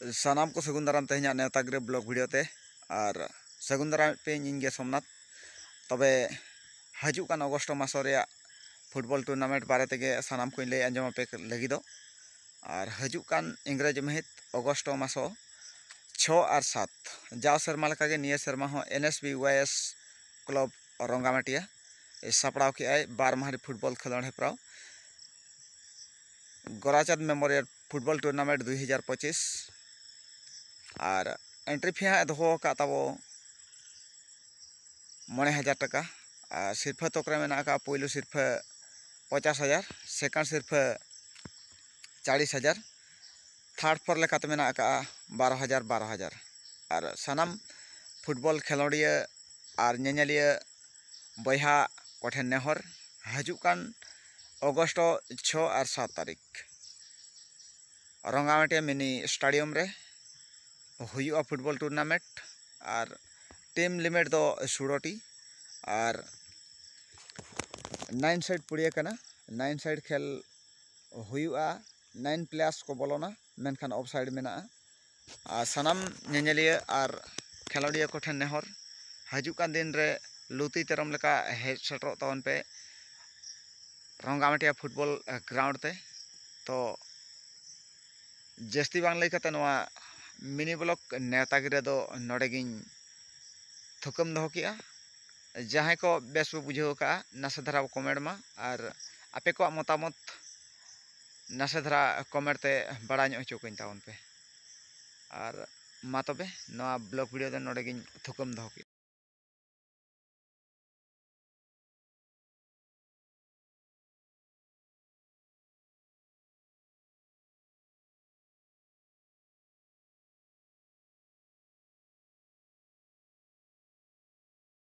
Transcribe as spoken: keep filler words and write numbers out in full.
ᱥᱟᱱᱟᱢ ᱠᱚ ᱥᱟᱹᱜᱩᱱ ᱫᱟᱨᱟᱢ ᱛᱮᱦᱮᱧᱟᱜ ᱱᱮᱣᱛᱟ ᱜᱤᱨᱟᱹ ᱵᱞᱚᱜ ᱵᱷᱤᱰᱤᱭᱳ ᱛᱮ᱾ ᱟᱨ ᱥᱟᱹᱜᱩᱱ ᱫᱟᱨᱟᱢᱮᱫ ᱯᱮᱭᱟᱹᱧ ᱤᱧ ᱜᱮ ᱥᱳᱢᱱᱟᱛᱷ᱾ ᱛᱚᱵᱮ ᱦᱤᱡᱩᱜ ᱠᱟᱱ ᱚᱜᱚᱥᱴ ᱢᱟᱥᱚ ᱨᱮᱭᱟᱜ ᱯᱷᱩᱴᱵᱚᱞ ᱴᱩᱨᱱᱟᱢᱮᱱᱴ ᱵᱟᱨᱮ ᱛᱮᱜᱮ ᱥᱟᱱᱟᱢ ᱠᱚᱧ ᱞᱟᱹᱭ ᱟᱸᱡᱚᱢ ᱟᱯᱮ ᱞᱟᱹᱜᱤᱫᱚᱜ᱾ ᱟᱨ ᱦᱤᱡᱩᱜ ᱠᱟᱱ ᱤᱝᱨᱮᱡᱤ ᱢᱟᱹᱦᱤᱛ ᱚᱜᱚᱥᱴ ᱢᱟᱥᱚ ᱪᱷᱚ ᱟᱨ ᱥᱟᱛ, ᱡᱟᱣ ᱥᱮᱨᱢᱟ ᱞᱮᱠᱟᱜᱮ ᱱᱤᱭᱟᱹ ᱥᱮᱨᱢᱟ ᱦᱚᱸ N S B Y S club ᱨᱚᱝᱜᱟᱢᱟᱴᱤᱭᱟ ᱥᱟᱯᱲᱟᱣ ᱠᱮᱜᱼᱟᱭ ᱵᱟᱨ ᱢᱟᱦᱟᱨᱤ ᱯᱷᱩᱴᱵᱚᱞ ᱠᱷᱮᱞᱳᱰ ᱦᱮᱯᱨᱟᱣ ᱜᱳᱨᱟᱪᱟᱸᱫᱽ ᱢᱮᱢᱳᱨᱤᱭᱟᱞ ᱯᱷᱩᱴᱵᱚᱞ ᱴᱩᱨᱱᱟᱢᱮᱱᱴ ᱫᱩᱭ ᱦᱟᱡᱟᱨ ᱯᱚᱸᱪᱤᱥ᱾ ᱟᱨ ᱮᱱᱴᱨᱤ ᱯᱷᱤ ᱦᱟᱸᱜ ᱫᱚᱦᱚ ᱟᱠᱟᱫ ᱛᱟᱵᱚ ᱢᱚᱬᱮ ᱦᱟᱡᱟᱨ ᱴᱟᱠᱟ᱾ ᱟᱨ ᱥᱤᱨᱯᱷᱟᱹ ᱛᱚᱠ ᱨᱮ ᱢᱮᱱᱟᱜ ᱟᱠᱟᱫ ᱯᱩᱭᱞᱩ ᱥᱤᱨᱯᱷᱟᱹ ᱯᱚᱪᱟᱥ ᱦᱟᱡᱟᱨ, ᱥᱮᱠᱮᱱᱰ ᱥᱤᱨᱯᱷᱟᱹ ᱪᱟᱲᱤᱥ ᱦᱟᱡᱟᱨ, ᱛᱷᱟᱨᱰ ᱯᱷᱳᱨ ᱞᱮᱠᱟᱛᱮ ᱢᱮᱱᱟᱜ ᱟᱠᱟᱫᱼᱟ ᱵᱟᱨᱚ ᱦᱟᱡᱟᱨ, ᱵᱟᱨᱚ ᱦᱟᱡᱟᱨ᱾ ᱟᱨ ᱥᱟᱱᱟᱢ ᱯᱷᱩᱴᱵᱚᱞ ᱠᱷᱮᱞᱳᱰᱤᱭᱟᱹ ᱟᱨ ᱧᱮᱧᱮᱞᱤᱭᱟᱹ ᱵᱚᱭᱦᱟ ᱠᱚᱴᱷᱮᱱ ᱱᱮᱦᱚᱨ, ᱦᱤᱡᱩᱜ ᱠᱟᱱ ᱚᱜᱚᱥᱴ ᱪᱷᱚ ᱟᱨ ᱥᱟᱛ ᱛᱟᱹᱨᱤᱠᱷ ᱨᱚᱝᱜᱟᱢᱟᱴᱤᱭᱟ ᱢᱤᱱᱤ ᱥᱴᱮᱰᱤᱭᱟᱢ ᱨᱮ ᱦᱩᱭᱩᱜᱼᱟ ᱯᱷᱩᱴᱵᱚᱞ ᱴᱩᱨᱱᱟᱢᱮᱱᱴ᱾ ᱟᱨ ᱴᱤᱢ ᱞᱤᱢᱤᱴ ᱫᱚ ᱥᱩᱲᱚᱴᱤ᱾ ᱟᱨ ᱱᱟᱭᱤᱱ ᱥᱟᱭᱤᱰ ᱯᱩᱲᱤᱭᱟᱹ ᱠᱟᱱᱟ᱾ ᱱᱟᱭᱤᱱ ᱥᱟᱭᱤᱰ ᱠᱷᱮᱞ ᱦᱩᱭᱩᱜᱼᱟ᱾ ᱱᱟᱭᱤᱱ ᱯᱞᱮᱭᱟᱨᱥ ᱠᱚ ᱵᱚᱞᱚᱱᱟ, ᱢᱮᱱᱠᱷᱟᱱ ᱚᱯᱷ ᱥᱟᱭᱤᱰ ᱢᱮᱱᱟᱜᱼᱟ᱾ ᱟᱨ ᱥᱟᱱᱟᱢ ᱧᱮᱧᱮᱞᱤᱭᱟᱹ ᱟᱨ ᱠᱷᱮᱞᱳᱰᱤᱭᱟᱹ ᱠᱚᱴᱷᱮᱱ ᱱᱮᱦᱚᱨ, ᱦᱤᱡᱩᱜ ᱠᱟᱱ ᱫᱤᱱ ᱨᱮ ᱞᱩᱛᱤ ᱛᱮᱨᱚᱢ ᱞᱮᱠᱟ ᱦᱮᱡ ᱥᱮᱴᱮᱨᱚᱜ ᱛᱟᱵᱚᱱ ᱯᱮ ᱨᱚᱝᱜᱟᱢᱟᱴᱤᱭᱟ ᱯᱷᱩᱴᱵᱚᱞ ᱜᱨᱟᱣᱩᱱᱰ ᱛᱮ᱾ ᱛᱚ ᱡᱟᱹᱥᱛᱤ ᱵᱟᱝ ᱞᱟᱹᱭ ᱠᱟᱛᱮ ᱱᱚᱣᱟ ᱢᱤᱱᱤ ᱵᱞᱚᱜ ᱱᱮᱣᱛᱟ ᱜᱤᱨᱟᱹ ᱫᱚ ᱱᱚᱰᱮ ᱜᱤᱧ ᱛᱷᱩᱠᱟᱹᱢ ᱫᱚᱦᱚ ᱠᱮᱜᱼᱟ᱾ ᱡᱟᱦᱟᱸᱭ ᱠᱚ ᱵᱮᱥ ᱯᱮ ᱵᱩᱡᱷᱟᱹᱣ ᱠᱟᱜᱼᱟ, ᱱᱟᱥᱮ ᱫᱷᱟᱨᱟ ᱠᱚᱢᱮᱱᱴ ᱢᱟ, ᱟᱨ ᱟᱯᱮ ᱠᱚᱣᱟᱜ ᱢᱚᱛᱟᱢᱚᱛ ᱱᱟᱥᱮ ᱫᱷᱟᱨᱟ ᱠᱚᱢᱮᱱᱴ ᱛᱮ ᱵᱟᱲᱟᱭ ᱧᱚᱜ ᱦᱚᱪᱚ ᱠᱟᱹᱧ ᱛᱟᱵᱚᱱ ᱯᱮ᱾ ᱟᱨ ᱢᱟ ᱛᱚᱵᱮ, ᱱᱚᱣᱟ ᱵᱞᱚᱜ ᱵᱷᱤᱰᱤᱭᱳ ᱫᱚ ᱱᱚᱰᱮ ᱜᱤᱧ ᱛᱷᱩᱠᱟᱹᱢ ᱫᱚᱦᱚ ᱠᱮᱜᱼᱟ᱾